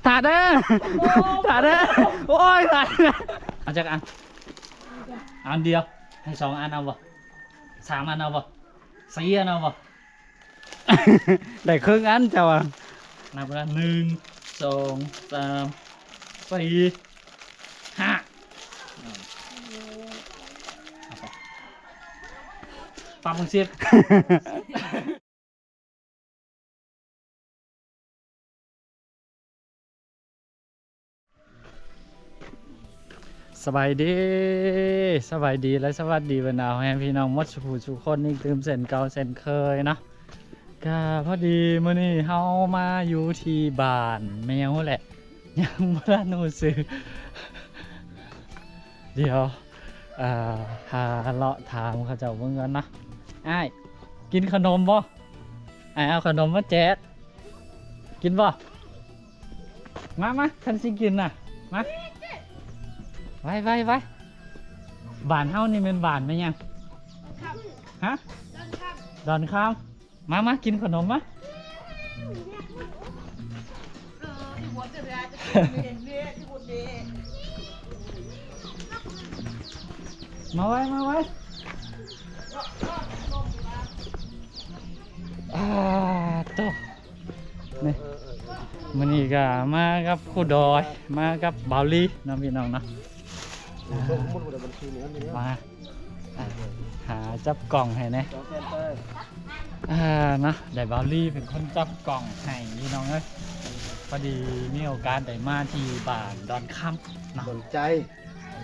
ຖ້າເດີ ຖ້າເດີ ໂອ້ຍ ຕາຍ ເອົາຈັກອັນ? ອັນດຽວ ໃຫ້ສອງອັນເອົາບໍ່? ສາມອັນເອົາບໍ່? ສີ່ອັນເອົາບໍ່? ໄດ້ເຄິ່ງອັນເຈົ້າວ່າ ນັບເບິ່ງ ໜຶ່ງ ສອງ ສາມ ສີ່ ຫ້າ ເອົາໄປ ປັບເບິ່ງສິ. ສະບາຍດີ ສະບາຍດີ ແລະ ສະຫວັດດີບັນດາພໍ່ແມ່ພີ່ນ້ອງໝົດສູ່ຜູ້ສູ່ຄົນອີກຕື່ມເຊັ່ນເກົ່າເຊັ່ນເຄີຍເນາະ. ກະພໍດີມື້ນີ້ເຮົາມາຢູ່ທີ່ບ້ານແມວແຫຼະ ຍັງບໍ່ທັນຮູ້ຊື່ ດຽວ ອ່າ ຫາເລາະຖາມເຂົາເຈົ້າເບິ່ງກ່ອນເນາະ. ອ້າຍ ກິນຂະໜົມບໍ່? ອ້າຍເອົາຂະໜົມມາແຈກ ກິນບໍ່? ມາ ມາ ຄັນຊິກິນນະ ມາ ໄວ ໄວ ໄວ. ບ້ານເຮົານີ້ແມ່ນບ້ານແມ່ນຫຍັງ? ຮະ? ດອນຄຳ. ມາ ມາ ກິນຂະໜົມມາ. ມາໄວ ມາໄວ. ອ່າ ໂຕ ນີ້ ມື້ນີ້ກໍມາກັບຄູດອຍ ມາກັບບ່າວລີເນາະ ພີ່ນ້ອງເນາະ. ມາ ອ່າ ຫາຈັບກ້ອງໃຫ້ແດ່ ອ່າ ເນາະ ໄດ້ບ່າວລີເປັນຄົນຈັບກ້ອງໃຫ້ ພີ່ນ້ອງເອີຍ. ພໍດີມີໂອກາດໄດ້ມາທີ່ບ້ານດອນຄຳເນາະ ດອນໃຈ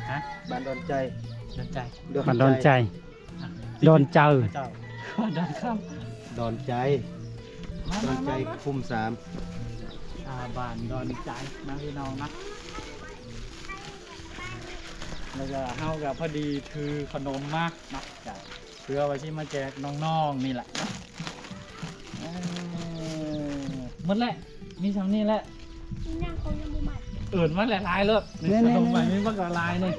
ຮະ? ບ້ານດອນໃຈ ດອນໃຈ ບ້ານດອນໃຈ ດອນໃຈ ດອນຄຳ ດອນໃຈ ມາ ດອນໃຈ ມາ ມາ ຄຸ້ມສາມ ອ່າ ບ້ານດອນໃຈນະ ພີ່ນ້ອງນະ. ແລ້ວກໍເຮົາກໍພໍດີຖືຂະໜົມມາເນາະ ກໍເພື່ອວ່າຊິມາແຈກນ້ອງໆນີ້ແຫຼະເນາະ. ເອີ ໝົດແລ້ວ ມີຊ່ຳນີ້ແຫຼະ ຍັງ ເຂົາຍັງບໍ່ມາ. ເອີ້ນມາຫຼາຍໆໂລດ ນີ້ ນີ້ ຂະໜົມໃໝ່ ນີ້ ມີບັກຫຼາຍໆນີ້.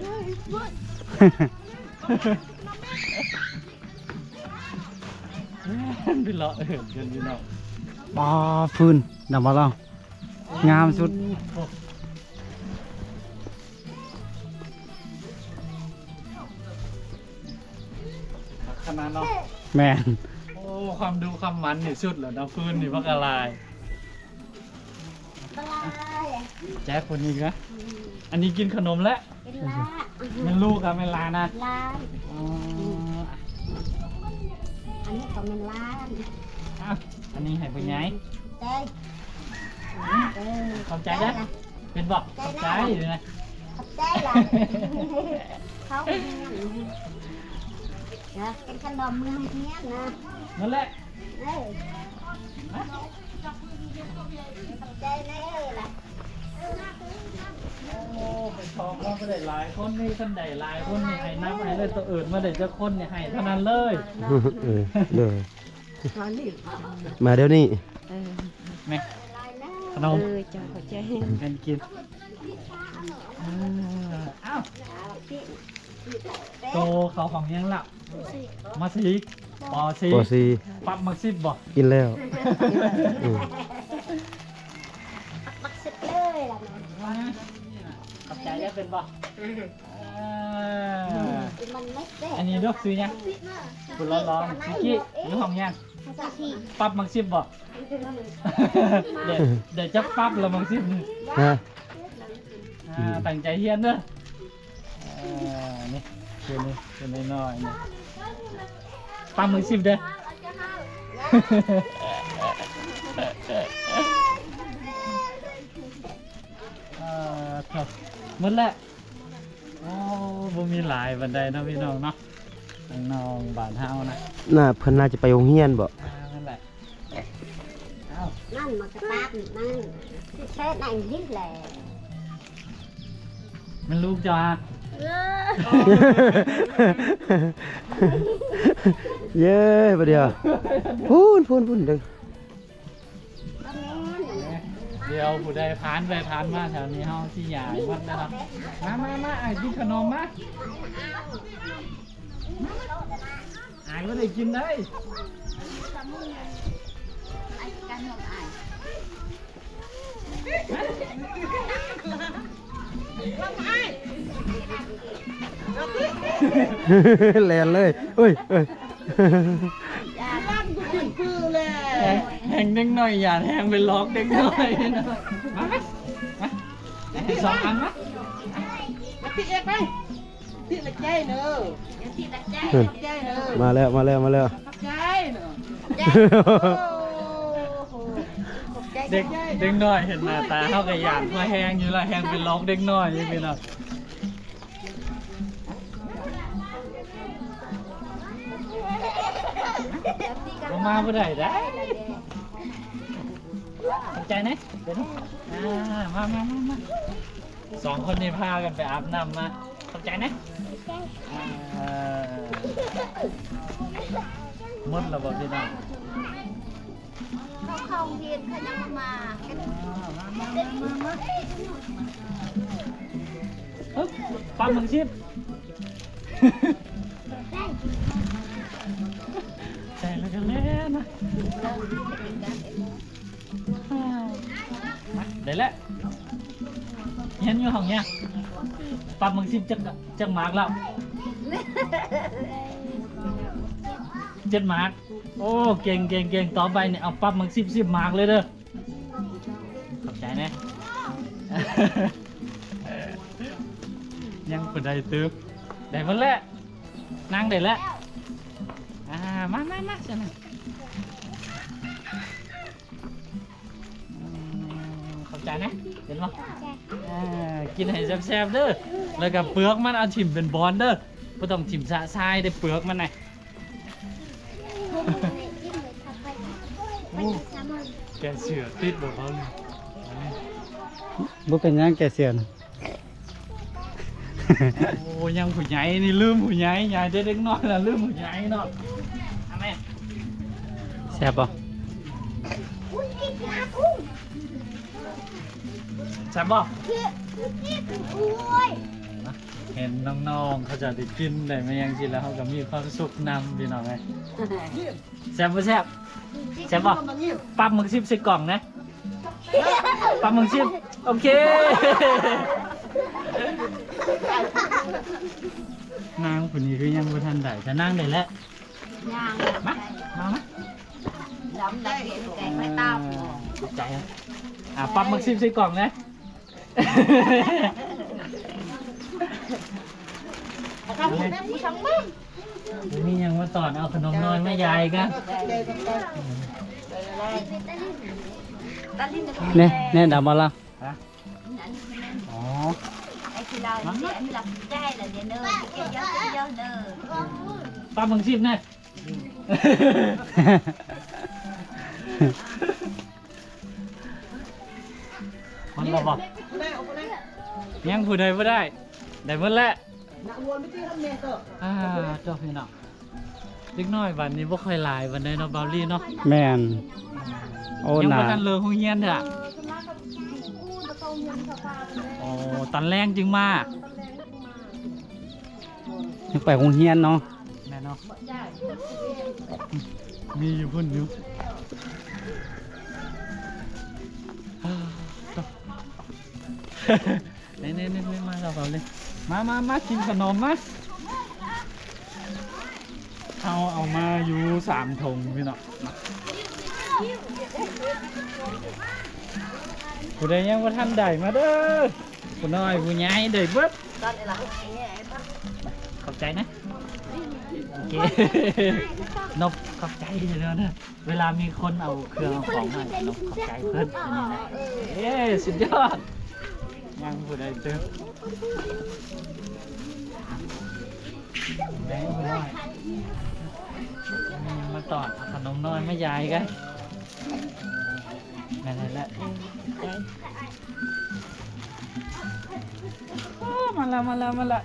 ເປັນເລາະເອີ້ນກັນພີ່ນ້ອງ. ປາ ຟືນ ນຳມາລອງ ງາມສຸດ ຄັກຂະໜາດເນາະ. ແມ່ນ ໂອ້ ຄວາມດຸຄວາມໝັນນີ້ສຸດແລ້ວເນາະ ຟືນນີ້ບັກຫຼາຍ. ແຈກຄົນນີ້ກະ ອັນນີ້ກິນຂະໜົມແລ້ວ ແມ່ນລູກກະແມ່ນຫຼານນະ ຫຼານ. ອໍ ອັນນີ້ກໍແມ່ນຫຼານ. ອ້າວ ອັນນີ້ໃຫ້ຜູ້ໃຫຍ່ ເອີ ຂອບໃຈເດີ. ເປັນບໍ່? ຂອບໃຈນະ ຂອບໃຈຫຼາຍ. ເຂົາເປັນຂະໜົມເມືອງຮຽນນະ ນັ້ນແຫຼະ. ເອີ ຂອບໃຈນະ ເອີ ລະ. ໂອ້ ໄປຊອງເຮົາກໍໄດ້ຫຼາຍຄົນນີ້ ຄັນໄດ້ຫຼາຍຄົນນີ້ໃຫ້ນັບໃຫ້ເລີຍ ໂຕເອີ້ນມາໄດ້ຈັກຄົນນີ້ໃຫ້ເທົ່ານັ້ນເລີຍ. ເອີ ເດີ ມາດຽວນີ້ ເອີ ແມ່ ຂະໜົມ ເອີ ເຈົ້າ ຂອບໃຈ ແມ່ນກິນ. ເອີ ອ້າວ ໂຕເຂົ້າຫ້ອງຫຍັງລະ? ມ.ສີ່ ປ.ສີ່ ປ.ສີ່ ປັບໝາກສິບບໍ່? ກິນແລ້ວ ອືມ ປັບໝາກສິບເລີຍລະ. ຂອບໃຈເດີ ເປັນບໍ່? ເອີ ອັນນີ້ລູກຊື່ຫຍັງ? ຜູ້ຫຼໍ່ໆ ຊິກີ້ ຢູ່ຫ້ອງຫຍັງ? ປັບໝາກສິບບໍ່? ໄດ້ ໄດ້ຈັກປັບລະໝາກສິບນີ້? ຮະ? ອ່າ ຕັ້ງໃຈຮຽນເດີ. ເອີ ນີ້ ຄືນີ້ ຄືນ້ອຍໆນີ້ ປັບໝາກສິບເດີ. ເອີ ໝົດແລ້ວ. ໂອ້ ບໍ່ມີຫຼາຍປານໃດເນາະ ພີ່ນ້ອງເນາະ ທາງນ້ອງບ້ານເຮົານະ. ໜ້າເພິ່ນໜ້າຈະໄປໂຮງຮຽນບໍ? ອ່າ ນັ້ນແຫຼະ. ອ້າວ ນັ້ນມັນກະຕາບນັ້ນ ຊິເຊີດໃນອັງກິດແຫຼະ. ແມ່ນລູກເຈົ້າຫະ? ເອີ ເຢ້ ບາດດຽວ ພຸ້ນ ພຸ້ນ ພຸ້ນ ເດີ. ດຽວຜູ້ໃດຜ່ານໄປຜ່ານມາແຖວນີ້ ເຮົາຊິຍ່າງໝົດແລ້ວເນາະ. ມາ ມາ ມາ ອ້າຍກິນຂະໜົມມາ. ອ້າຍບໍ່ໄດ້ກິນເດ້. ອ້າຍກິນຂະໜົມ ອ້າຍ. ແລ່ນເລີຍ ເອີຍ ເອີຍ ຢ້ານຄືແຫຼະ ແຮ່ງເດັກນ້ອຍຢ້ານ ແຮ່ງໄປຫຼອກເດັກນ້ອຍ. ມາ ມາ ມາ ສອງອັນ ມາ ມາຕິເອກໄປ ຕິລະໃຈເດີ ຕິລະໃຈ ເອີ ໃຈເດີ ມາແລ້ວ ມາແລ້ວ ມາແລ້ວ ໃຈເດີ ເດັກ ເດັກນ້ອຍເຫັນໜ້າຕາເຮົາກໍຢ້ານ ເຮົາແຮ່ງຢູ່ລະ ແຮ່ງໄປຫຼອກເດັກນ້ອຍຢູ່ພີ່ນ້ອງ. ບໍ່ມາບໍ່ໄດ້ໄດ໋ ຂອບໃຈນະ ເດີ ອ່າ ມາ ມາ ມາ ມາ ສອງຄົນນີ້ພາກັນໄປອາບນ້ຳມາ ຂອບໃຈນະ ອ່າ ໝົດແລ້ວບໍ່ພີ່ນ້ອງ? ເຂົາເຂົ້າໂຮງຮຽນເຂົາຍັງມາ ມາ ມາ ມາ ມາ ມາ ເອີ ປັບມັງສິບ ໃສ່ແລ້ວກໍແລ່ນນະ ມາ ໄດ້ແລ້ວ ຮຽນຢູ່ຫ້ອງຫຍັງ? ປັບມັງສິບຈັກ ຈັກມາກແລ້ວ? ເຈັດມາກ. ໂອ້ ເກັ່ງ ເກັ່ງ ເກັ່ງ ຕໍ່ໄປນີ້ເອົາປັບມັກສິບ ສິບມາກເລີຍເດີ ຂອບໃຈແນ່ ຍັງບໍ່ໄດ້ຕື່ມ ໄດ້ໝົດແລ້ວ ນາງໄດ້ແລ້ວ ອ່າ ມາ ມາ ມາ ຊັ້ນນະ ອືມ ຂອບໃຈນະ ເຫັນບໍ່? ເອີ ກິນໃຫ້ແຊບໆເດີ ແລ້ວກໍເປືອກມັນເອົາຖິ້ມເປັນບອນເດີ ບໍ່ຕ້ອງຖິ້ມຊະຊາຍເດ້ ເປືອກມັນນະ. ໂອ້ ແກະເສື້ອຕິດບໍ່ເຂົານີ້ ບໍ່ເປັນຫຍັງແກະເສື້ອນະ ໂອ້ ຍັງຜູ້ໃຫຍ່ນີ້ລືມຜູ້ໃຫຍ່ ໃຫຍ່ແຕ່ເດັກນ້ອຍລະລືມຜູ້ໃຫຍ່ເນາະ ເອົາແມ່ ແຊບບໍ່? ແຊບບໍ່? ໂອ້ຍ ເຫັນນ້ອງໆເຂົາເຈົ້າໄດ້ກິນໄດ້ມາຫຍັງຊີ້ແລ້ວ ເຮົາກໍມີຄວາມສຸກນຳ ພີ່ນ້ອງເອີຍ ແຊບບໍ່ແຊບ? ແຊບບໍ່? ປັບໝາກສິບໃສ່ກ່ອງນະ ປັບໝາກສິບ ໂອເຄ ນາງຜູ້ນີ້ຄືຍັງບໍ່ທັນໄດ້ ແຕ່ນາງໄດ້ແລ້ວ ຍ່າງ ມາ ມາ ມາ ດຳໄດ້ແກງໄມ້ຕາບ ເອີ ຂອບໃຈ ອ່າ ປັບໝາກສິບໃສ່ກ່ອງນະ ບໍ່ມີຫຍັງມາຕອນ ເອົາຂະໜົມນ້ອຍມາຢາຍກັນ ແນ່ ແນ່ດຳບໍ່ລະ ຮະ ອໍ ປັບມັງສິບແນ່. ໝົດແລ້ວບໍ່? ຍັງຜູ້ໃດບໍ່ໄດ້? ໄດ້ໝົດແລ້ວ. ອ່າ ເຈົ້າພີ່ນ້ອງ ເດັກນ້ອຍບັດນີ້ບໍ່ຄ່ອຍຫຼາຍປານໃດເນາະ ບ່າວລີເນາະ. ແມ່ນ. ໂອ້ ຍັງບໍ່ທັນເລີກໂຮງຮຽນເທື່ອ. ໂອ້ ຕອນແລງຈຶ່ງມາ. ຍັງໄປໂຮງຮຽນເນາະ. ແມ່ນເນາະ ມີຢູ່ພຸ້ນຢູ່. ນີ້ໆໆ ມາ ມາ ມາ ມາກິນຂະໜົມມາ. ເຮົາເອົາມາຢູ່ສາມຖົງພີ່ນ້ອງ. ຜູ້ໃດຍັງບໍ່ທັນໄດ້ມາເດີ. ຜູ້ນ້ອຍຜູ້ໃຫຍ່ໄດ້ເບິດ. ຂອບໃຈນະ. ໂອເຄ ນົບ ຂອບໃຈເດີ. ເວລາມີຄົນເອົາເຄື່ອງເອົາຂອງມາ ນົບຂອບໃຈເພິ່ນ. ອັນນີ້ນະ ເອີ ສຸດຍອດ. ຍັງຜູ້ໃດຕື່ມ ແມ່ງຜູ້ນ້ອຍ ມາຕອນເອົາຂະໜົມນ້ອຍມາຢາຍກັນ. ແມ່ນແຫຼະ. ໂອ້ ມາລະ ມາລະ ມາລະ.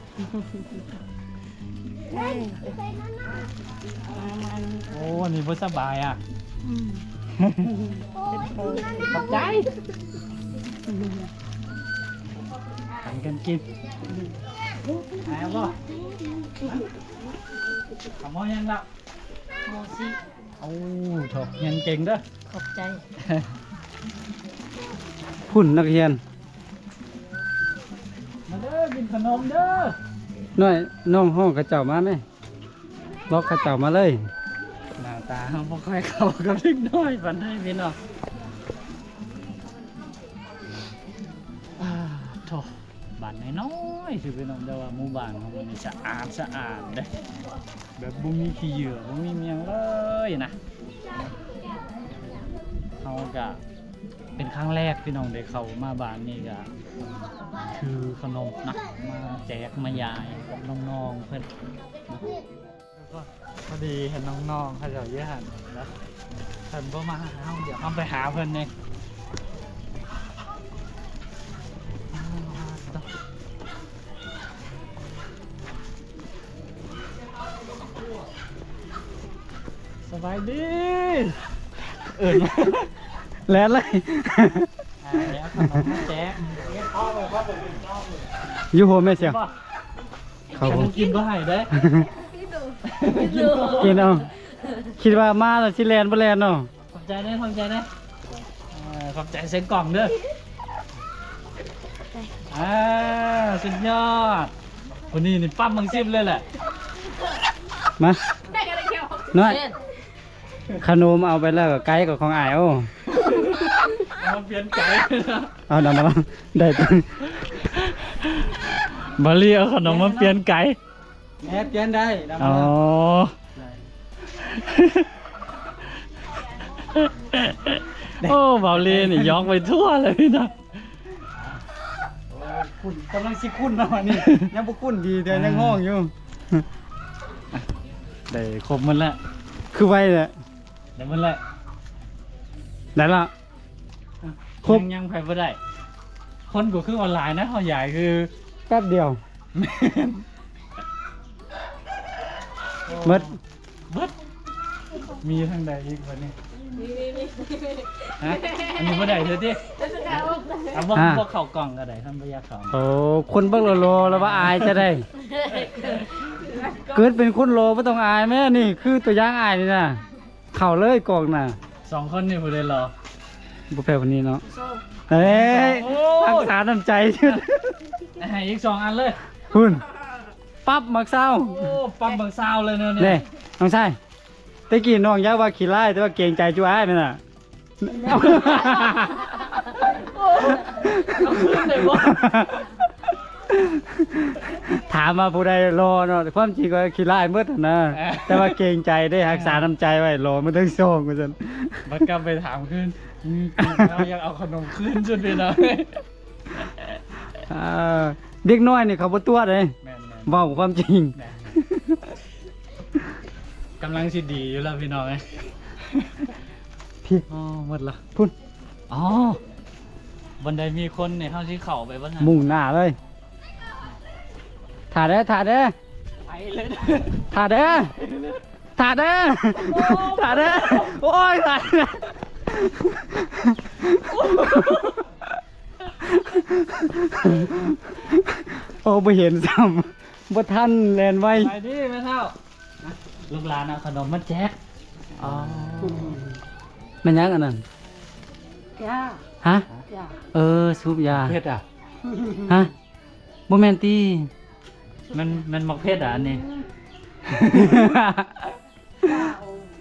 ໂອ້ ອັນນີ້ບໍ່ສະບາຍອ່ະ. ອືມ ຂອບໃຈ. ປັນກັນກິນ. ຫາຍບໍ່? ເອົາໝໍ້ຍັງລະ? ໝໍ້ຊິ. ໂອ້ ເຮົາຮຽນເກັ່ງເດີ. ຂອບໃຈ. ພຸ້ນນັກຮຽນ ມາເດີ ກິນຂະໜົມເດີ. ນ້ອຍ ນ້ອງຮ້ອງເຂົາເຈົ້າມາແມ ບອກເຂົາເຈົ້າມາເລີຍ. ໜ້າຕາເຮົາບໍ່ຄ່ອຍເຂົ້າກັບເດັກນ້ອຍປານໃດພີ່ນ້ອງ. ອາ ໂທ້ ບ້ານນ້ອຍໆຊື່ພີ່ນ້ອງ ແຕ່ວ່າໝູ່ບ້ານເຮົານີ້ສະອາດສະອາດເດ້ ແບບບໍ່ມີຂີ້ເຫຍື້ອ ບໍ່ມີຫຍັງເລີຍນະ. ເຮົາກະ ເປັນຄັ້ງແລກພີ່ນ້ອງໄດ້ເຂົ້າມາບ້ານນີ້ ກະຖືຂະໜົມນະ ມາແຈກມາຢາຍກັບນ້ອງໆເພິ່ນ. ພໍດີເຫັນນ້ອງໆເຂົາເຈົ້າຢູ່ຫັ້ນ ແລ້ວເພິ່ນບໍ່ມາຫາເຮົາ ດຽວເຮົາໄປຫາເພິ່ນເດ້. ສະບາຍດີ ເອີ້ນ ແລ່ນເລີຍ ເອົາຂະໜົມມາແຈກ ຢູ່ໂຮມແມ່ສຽງ ເຂົາບໍ່ກິນບໍ່ໃຫ້ເດ້ ກິນເອົາ ຄິດວ່າມາແລ້ວຊິແລ່ນ ບໍ່ແລ່ນເນາະ. ຂອບໃຈເດີ ຂອບໃຈເດີ ເອີ ຂອບໃຈເຊກອງເດີ. ອ່າ ສຸດຍອດ ຄົນນີ້ນີ້ປັບມັງສິບເລີຍແຫຼະ. ມາ ນ້ອຍ ຂະໜົມເອົາໄປແລ້ວກໍໄກກວ່າຂອງອ້າຍ. ໂອ້ ມັນປ່ຽນໄກ ເອົານຳມາ ໄດ້ ບາລີເອົາຂະໜົມມາປ່ຽນໄກ. ແມ່ປ່ຽນໄດ້ນຳ. ອໍ ໂອ້ ເບົາລີນີ້ຢອກໄປທົ່ວເລີຍພີ່ນ້ອງ. ໂອ້ຍ ຄຸ້ນ ກຳລັງຊິຄຸ້ນເນາະ ອັນນີ້ຍັງບໍ່ຄຸ້ນດີ ແຕ່ຍັງຮ້ອງຢູ່. ໄດ້ຄົບໝົດແລ້ວ ຄືໄວແຫຼະ ໄດ້ໝົດແລ້ວ ໄດ້ລະ. ຄົບ ຍັງ ຍັງໃຜບໍ່ໄດ້ ຄົນກໍຄືອອນລາຍນະ ເຮົາຢາຍຄືແປັບດຽວ ແມ່ນ ເບິດ ເບິດ ມີທາງໃດອີກບັດນີ້? ມີ ມີ ມີ ຮະ ອັນນີ້ບໍ່ໄດ້ເທື່ອຕິ? ເອົາ ບໍ່ ອ່າ ບໍ່ເຂົ້າກ່ອງກໍໄດ້ ຄັນບໍ່ຢາກເຂົ້າ. ໂອ້ ຄົນເບິ່ງຫຼໍ່ໆ ແລ້ວວ່າອາຍຈະໄດ້ ເກີດເປັນຄົນຫຼໍ່ບໍ່ຕ້ອງອາຍແມ້ ນີ້ຄືຕົວຢ່າງອ້າຍນີ້ນະ. ເຂົ້າເລີຍກອງໜ້າ ສອງຄົນນີ້ຜູ້ໃດຫຼໍ່? ບໍ່ແພ້ຜູ້ນີ້ເນາະ. ເອີຍ ໂອ້ຍ ຮັກສານ້ຳໃຈ ໃຫ້ອີກສອງອັນເລີຍ ພຸ້ນ ປັບໝາກຊາວ. ໂອ້ ປັບໝາກຊາວເລີຍແນວນີ້ ນີ້ ນ້ອງຊາຍ ແຕ່ກີ້ນ້ອງຢາກວ່າຂີ້ລ້າຍ ແຕ່ວ່າເກງໃຈຈຸອ້າຍແມ່ນນະ. ເອົາຄືນໄດ້ບໍ່? ຖາມວ່າຜູ້ໃດຫຼໍ່ເນາະ ຄວາມຈິງກໍຂີ້ລ້າຍໝົດຫັ້ນນະ ແຕ່ວ່າເກງໃຈເດ້ ຮັກສານ້ຳໃຈໄວ້ ຫຼໍ່ໝົດທັງສອງວ່າຊັ້ນ. ບັດກັບໄປຖາມຄືນ ອືມ ເຮົາຢາກເອົາຂະໜົມຄືນ ຊຸດນີ້ນະ. ເອີ ເດັກນ້ອຍນີ້ເຂົາບໍ່ຕົວະເດ້. ແມ່ນໆ ເວົ້າຄວາມຈິງ ແມ່ນໆ ກຳລັງຊິດີຢູ່ແລ້ວພີ່ນ້ອງເອີຍ. ພີ້ ອໍ ໝົດລະ ພຸ້ນ ອໍ ບ່ອນໃດມີຄົນນີ້ ເຮົາຊິເຂົ້າໄປບ່ອນນັ້ນ ມຸ່ງໜ້າເລີຍ. ຖ້າເດີ ຖ້າເດີ ໄປເລີຍ ຖ້າເດີ ຖ້າເດີ ຖ້າເດີ. ໂອ້ຍ ຕາຍ ໂອ້ ບໍ່ເຫັນຊ້ຳ. ບໍ່ທັນແລ່ນໄວ. ໄປດີແມ່ເຖົ້າ ລູກຫຼານເອົາຂະໜົມມາແຈກ. ອໍ ແມ່ນຫຍັງອັນນັ້ນ? ຢາ ຮະ? ຢາ ເອີ ສູບຢາ. ເຜັດອະ? ຮະ? ບໍ່ແມ່ນຕິ? ມັນ ມັນໝາກເຜັດອະອັນນີ້.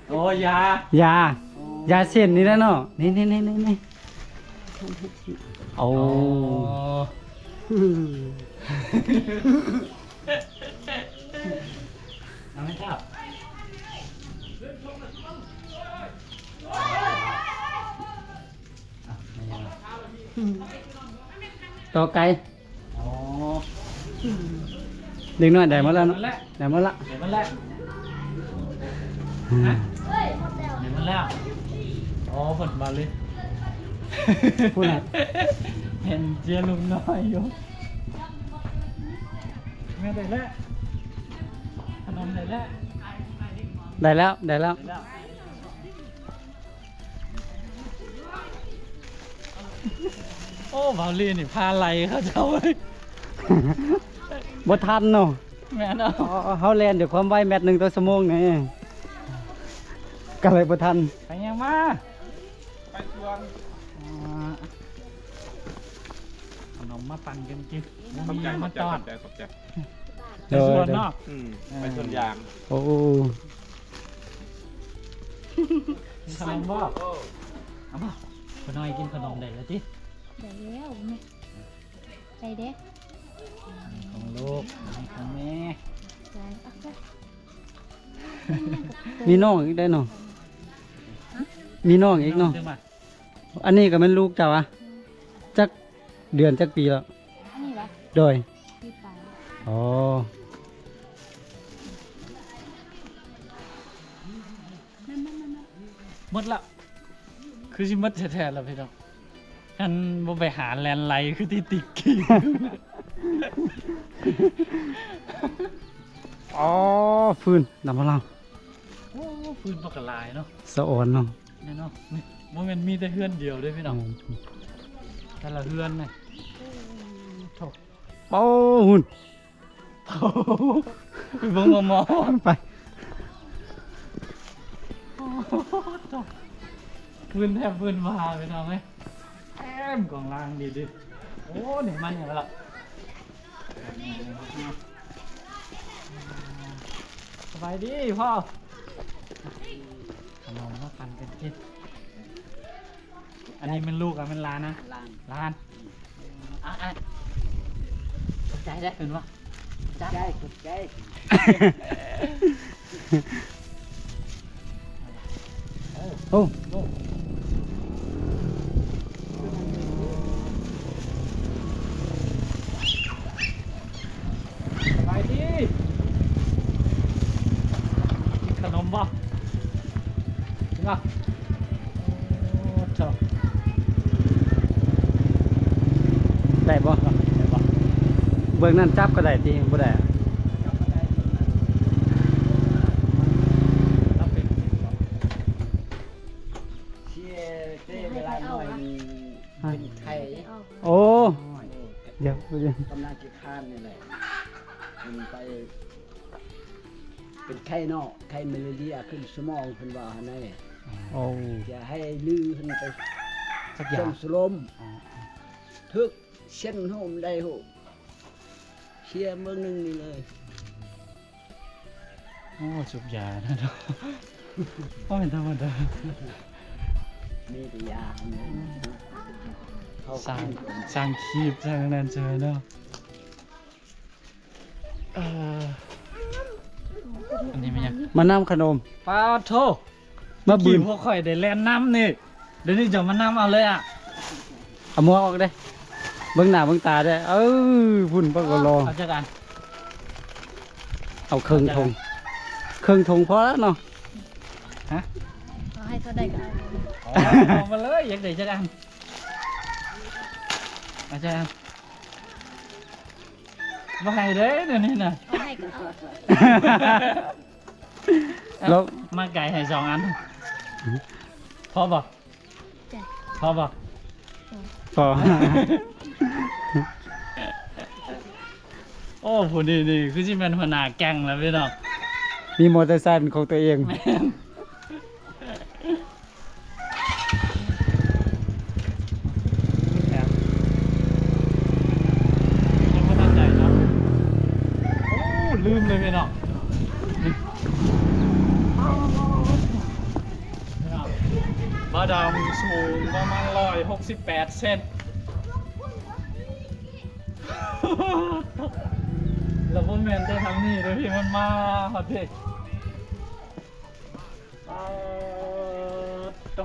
ໂອ້ ຢາ ຢາ ໂອ້ ຢາເສັ້ນນີ້ແຫຼະເນາະ. ນີ້ໆໆໆ ໂອ້ ອໍ ເອົາໄໝຄັບ? ອ່ະ ຕໍ່ໄກ່. ອໍ ເດັກນ້ອຍໄດ້ໝົດແລ້ວເນາະ ໄດ້ໝົດລະ ໄດ້ໝົດແລ້ວ ໄດ້ໝົດແລ້ວ ອືມ ຮະ ໄດ້ໝົດແລ້ວ. ອໍ ເພິ່ນມາເລີຍ ພຸ້ນນະ ເຫັນເຈຍລຸງນ້ອຍຢູ່. ແມ່ໄດ້ແລ້ວ ຂະໜົມໄດ້ແລ້ວ ໄດ້ແລ້ວ ໄດ້ແລ້ວ ໄດ້ແລ້ວ. ໂອ້ ເບົາລີນີ້ພາໄລ່ເຂົາເຈົ້າເວີຍ ບໍ່ທັນເນາະ. ແມ່ນເນາະ ເຮົາແລ່ນດ້ວຍຄວາມໄວ ແມັດໜຶ່ງຕໍ່ຊົ່ວໂມງນີ້ ກໍເລີຍບໍ່ທັນ. ໄປຫຍັງມາ? ໄປສວນ ອ່າ ຂະໜົມມາປັນກັນກິນ ບໍ່ມີຫຍັງມາຕ້ອນ. ຂອບໃຈ ຂອບໃຈ ຂອບໃຈ. ໄປສວນເນາະ ໂດຍ ອືມ ອ່າ ໄປສວນຢາງ ໂອ້ ຂະໜົມບໍ່ ເອົາບໍ່ ພໍ່ນ້ອຍກິນຂະໜົມໄດ້ແລ້ວຕິ ໄດ້ແລ້ວແມ່ ໃສ່ເດ້ ຂອງລູກ ຂອງແມ່ ໃສ່ ເອົາໃສ່ ມີນ້ອງອີກໄດ້ເນາະ ຮະ ມີນ້ອງອີກເນາະ ນ້ອງຕື່ມມາ ອັນນີ້ກໍແມ່ນລູກເຈົ້າຫວາ? ອືມ ຈັກເດືອນຈັກປີແລ້ວ? ອັນນີ້ຫວາ? ໂດຍ ປີປາຍ ອໍ ໝົດລະ ຄືຊິໝົດແທ້ໆລະພີ່ນ້ອງ ຄັນບໍ່ໄປຫາແລ່ນໄລ່ຄືຕິດຕິກກີ້ ອໍ ຟືນ ນຳມາລາວ ໂອ້ ຟືນບັກກະຫຼາຍເນາະ ສະອອນເນາະ ແມ່ນເນາະ ນີ້ບໍ່ແມ່ນມີແຕ່ເຮືອນດຽວເດ້ພີ່ນ້ອງ ແມ່ນ ແຕ່ລະເຮືອນນະ ໂອ້ ໂອ້ ຫຸ່ນ ໄປເບິ່ງໝໍ ໄປ ໂອ້ໂຫ ຟືນແທບຟືນມາພີ່ນ້ອງເອີຍ ເຕັມກອງລ່າງດີໆ ໂອ້ ນີ້ມາຫຍັງລະ ສະບາຍດີພໍ່ ຂະໜົມມາປັນກັນກິນ ອັນນີ້ແມ່ນລູກ ອັນແມ່ນຫຼານນະ ຫຼານ ຫຼານ ອ່ະ ອ່ະ ຂອບໃຈເດີ ເຫັນບໍ່ ຂອບໃຈ ຂອບໃຈ ເອີ ໂອ້ ໂອ້ ສະບາຍດີ ກິນຂະໜົມບໍ່? ກິນບໍ່? ໂອ້ ໂທ້ ໄດ້ບໍ່? ໄດ້ບໍ່? ເບິ່ງນັ້ນຈັບກໍໄດ້ຕິ ບໍ່ໄດ້ອະ? ຈັບກໍໄດ້ ຈັບເປັນ ເຊເວລາໜ້ອຍນີ້ ເປັນໄຂ້ ໂອ້ ໂອ້ ດຽວ ກຳລັງຂີ້ຄ້ານນີ້ແຫຼະ ມັນໄປ ເປັນໄຂ້ເນາະ ໄຂ້ມາລາເຣຍຂຶ້ນສະໝອງ ເພິ່ນວ່າຫັ້ນໃດ ໂອ້ ຈະໃຫ້ລືເພິ່ນໄປ ສັກຢາ ສົ່ງສະລົມ ອໍ ຖືກເສັ້ນຫຸ້ມໄດ້ຫຸ້ມ ເສຍເບິ່ງໜຶ່ງນີ້ເລີຍ ໂອ້ ສູບຢານະເນາະ ບໍ່ແມ່ນທຳມະດາ ມີແຕ່ຢາ ສ້າງ ສ້າງຄລິບ ສ້າງນັ້ນເຊີຍເນາະ. ເອີ ອັນນີ້ແມ່ນຫຍັງ? ມານຳຂະໜົມ. ປາໂທ້ ມາບືນ ກີ້ພວກຂ້ອຍໄດ້ແລ່ນນຳນີ້ ດຽວນີ້ຈະມານຳເອົາເລີຍອະ. ເອົາໝວກອອກເດ້ ເບິ່ງໜ້າເບິ່ງຕາເດ້. ເອີ ພຸ້ນ ປາກກໍລໍ. ເອົາຈັກອັນ? ເອົາເຄິ່ງຖົງ ເຄິ່ງຖົງພໍແລ້ວເນາະ. ຮະ? ເອົາໃຫ້ເທົ່າໃດກໍເອົາ. ອໍ ເອົາມາເລີຍ ຢາກໄດ້ຈັກອັນ? ເອົາຈັກອັນ? ບໍ່ໃຫ້ເດ້ ດຽວນີ້ນະ. ເອົາໃຫ້ກໍເອົາ. ແລ້ວມາໄກໃຫ້ສອງອັນ ພໍບໍ່? ພໍບໍ່? ພໍ. ໂອ້ ຜູ້ນີ້ນີ້ຄືຊິແມ່ນຫົວໜ້າແກ້ງແລ້ວພີ່ນ້ອງ ມີມໍເຕີໄຊເປັນຂອງຕົວເອງ. ແມ່ນ. ຍັງບໍ່ທັນໄດ້ເນາະ. ໂອ້ ລືມເລີຍພີ່ນ້ອງ ນີ້ ບ່າວດຳສູງປະມານຮ້ອຍຫົກສິບແປດເຊັນ ແລ້ວບໍ່ແມ່ນແຕ່ທາງນີ້ເດີ້ ທີ່ມັນມາຮອດພີ້. ປາດໂທ້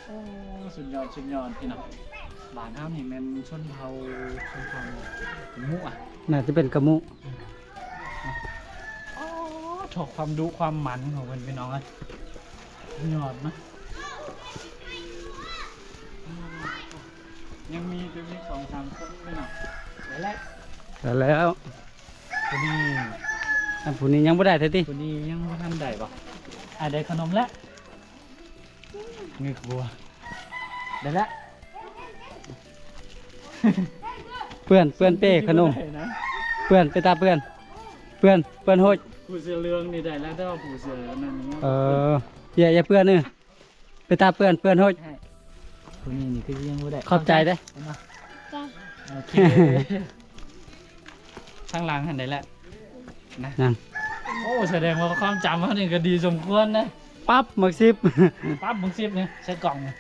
ໂອ້ ສຸດຍອດ ສຸດຍອດ ພີ່ນ້ອງ. ບ້ານເຮົານີ້ແມ່ນຊົນເຜົ່າ ຊົນເຜົ່າກະມຸອະ ໜ້າຈະເປັນກະມຸ. ໂອ້ ໂທ້ ຄວາມດຸຄວາມໝັນຂອງເພິ່ນ ພີ່ນ້ອງເອີຍ ສຸດຍອດນະ. ຍັງມີ ຍັງມີສອງສາມຄົນ ພີ່ນ້ອງ. ໄດ້ແລ້ວ ໄດ້ແລ້ວ. ຜູ້ນີ້ ອັນຜູ້ນີ້ຍັງບໍ່ໄດ້ແທ້ຕິ? ຜູ້ນີ້ຍັງບໍ່ທັນໄດ້ບໍ່? ອາ ໄດ້ຂະໜົມແລ້ວ ງຶກບົວ ໄດ້ແລ້ວ. ເປື້ອນ ເປື້ອນເປ້ຂະໜົມ ເປື້ອນ ໄປຕາເປື້ອນ ເປື້ອນ ເປື້ອນໂຫດ. ຜູ້ເສື້ອເຫຼືອງນີ້ໄດ້ແລ້ວ ແຕ່ວ່າຜູ້ເສື້ອນັ້ນຍັງ ເອີ ຢ່າ ຢ່າເປື້ອນເດີ. ໄປຕາເປື້ອນ ເປື້ອນໂຫດ. ຜູ້ນີ້ນີ້ຄືຍັງບໍ່ໄດ້. ຂອບໃຈເດ້. ໂອເຄ. ທາງຫຼັງຫັ້ນໄດ້ແຫຼະນະ. ຍັງ. ໂອ້ ສະແດງວ່າຄວາມຈຳເຮົານີ້ກໍດີສົມຄວນນະ. ປັບໝາກສິບ ປັບບັກສິບນີ້ໃສ່ກ່ອງນີ້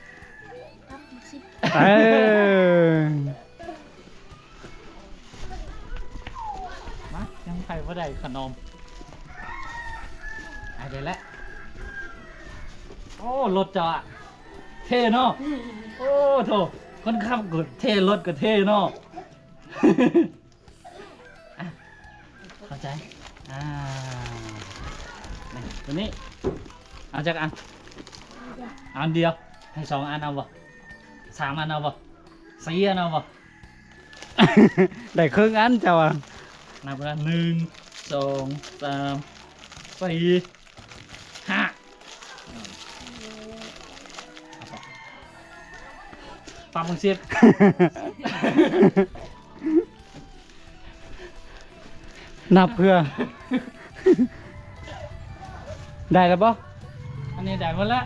ປັບບັກສິບ. ເອີ ມາ ຍັງໃຜບໍ່ໄດ້ຂະໜົມ. ອາ ໄດ້ແລ້ວ. ໂອ້ ລົດເຈົ້າອະ ເທ່ເນາະ. ໂອ້ໂທ້ ຄົນຂັບກໍເທ່ ລົດກໍເທ່ເນາະ. ອ່ະ ເຂົ້າໃຈ. ອ່າ ນີ້ ໂຕນີ້ເອົາຈັກອັນ? ອັນດຽວ ໃຫ້ສອງອັນເອົາບໍ່? ສາມອັນເອົາບໍ່? ສີ່ອັນເອົາບໍ່? ໄດ້ເຄິ່ງອັນເຈົ້າອະ. ນັບເລີຍ ໜຶ່ງ ສອງ ສາມ ສີ່ ຫ້າ. ປັບບັກສິບ ນັບເພື່ອ ໄດ້ແລ້ວບໍ່? ອັນນີ້ໄດ້ໝົດແລ້ວ.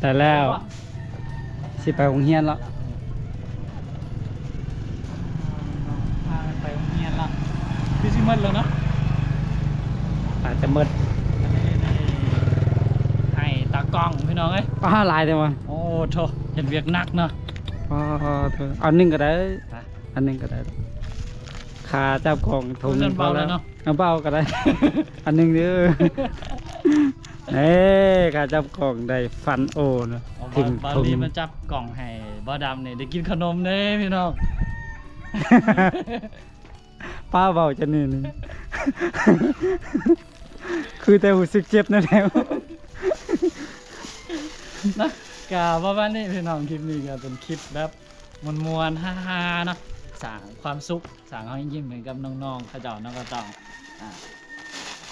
ໄດ້ແລ້ວ ໄດ້ບໍ່? ຊິໄປໂຮງຮຽນແລ້ວ ພາກັນໄປໂຮງຮຽນແລ້ວ. ຄືຊິໝົດແລ້ວເນາະ ອາດຈະໝົດ. ອັນນີ້ໃຫ້ຕາກ້ອງພີ່ນ້ອງເອີຍ. ປາ ຫຼາຍແທ້ວ່າ. ໂອ້ໂທ້ ເຮັດວຽກໜັກເນາະ. ປາໂທ້ ອັນໜຶ່ງກໍໄດ້ ຮະ ອັນໜຶ່ງກໍໄດ້. ຂາຈັບກ້ອງຖົງໜຶ່ງພໍແລ້ວເນາະ. ເອົາ ບໍ່ເອົາກໍໄດ້ ອັນໜຶ່ງເດີ. ເອີ ຂາຈັບກ້ອງໄດ້ຟັນໂອເນາະ. ເອົາ ເຖິງ ບ່າວລີ ຖົງໜຶ່ງ ມາຈັບກ້ອງໃຫ້ບ່າວດຳນີ້ໄດ້ກິນຂະໜົມເດ້ພີ່ນ້ອງ. ປ້າເວົ້າຈັ່ງນີ້ນີ້ ຄືແຕ່ຮູ້ສຶກເຈັບແນວໆ ນະ. ກະປະມານນີ້ພີ່ນ້ອງ ຄລິບນີ້ກະເປັນຄລິບແບບມ່ວນໆ ຮາໆ ເນາະ ສ້າງຄວາມສຸກ ສ້າງຮອຍຍິ້ມໃຫ້ກັບນ້ອງໆ ເຂົາເຈົ້າເນາະ. ກໍຕ້ອງ ອ່າ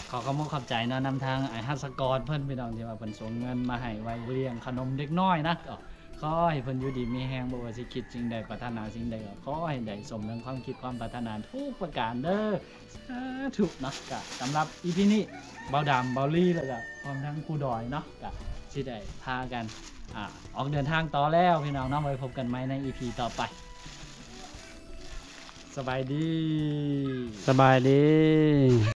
ຂໍຂອບອົກຂອບໃຈເນາະ ນຳທາງອ້າຍຮັດສະກອນເພິ່ນ ພີ່ນ້ອງ ທີ່ວ່າເພິ່ນສົ່ງເງິນມາໃຫ້ໄວ້ລ້ຽງຂະໜົມເດັກນ້ອຍນະ. ກໍ ຂໍໃຫ້ເພິ່ນຢູ່ດີມີແຮງ ບໍ່ວ່າຊິຄິດສິ່ງໃດ ປາດຖະໜາສິ່ງໃດ ກໍຂໍໃຫ້ໄດ້ສົມດັ່ງຄວາມຄິດຄວາມປາດຖະໜາທຸກປະການເດີ ສາທຸເນາະ. ກະສຳລັບອີພີນີ້ ບ່າວດຳ ບ່າວລີ ແລ້ວກະພ້ອມທັງຄູດອຍເນາະ ກະຊິໄດ້ພາກັນ ອ່າ ອອກເດີນທາງຕໍ່ແລ້ວພີ່ນ້ອງເນາະ. ໄວ້ພົບກັນໃໝ່ໃນອີພີຕໍ່ໄປ. ສະບາຍດີ ສະບາຍດີ.